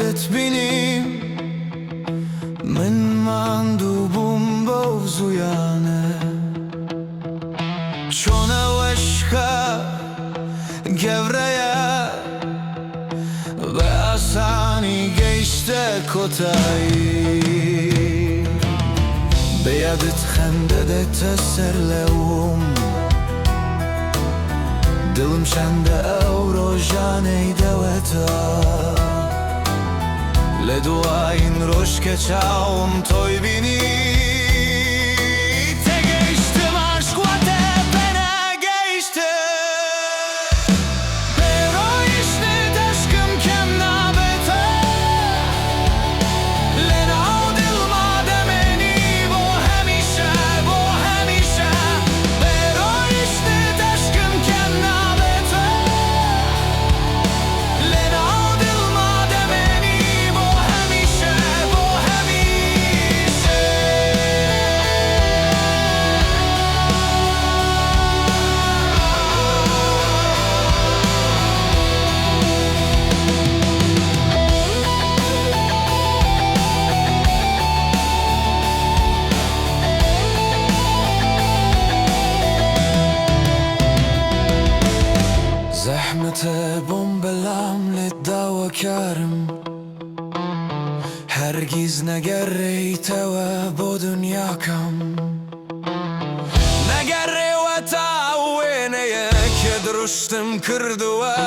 دەتبینیم. من ماندوو بووم بەو زوویانە. چۆنە وەشکە گەورەیە بە ئاسانی گەیشتە کۆتایی. بە یادت خەندە دێتە سەر لێوم. دڵم چەندە ئەو ڕۆژانەی دەوێتەوە. لە دوایین ڕۆژ کە چاوم تۆی بینی. تێگەیشتم عەشق واتە پێنەگەیشتن. بێ ڕۆیشتنت ئەشقم کەم نابێتەوە. لەناو دڵما دەمێنی بۆ هەمیشە، بۆ هەمیشە. بێ ڕۆیشتنت ئەشقم کەم نابێتەوە. لەناو دڵما دەمێنی بۆ هەمیشە، بۆ هەمیشە. زەحمەتە بۆم بەلام لێت داواکارم. هەرگیز نەگەڕێیتەوە بۆ دنیاکەم. نەگەڕێوە تا وێنەیەک کە دروستم کردووە.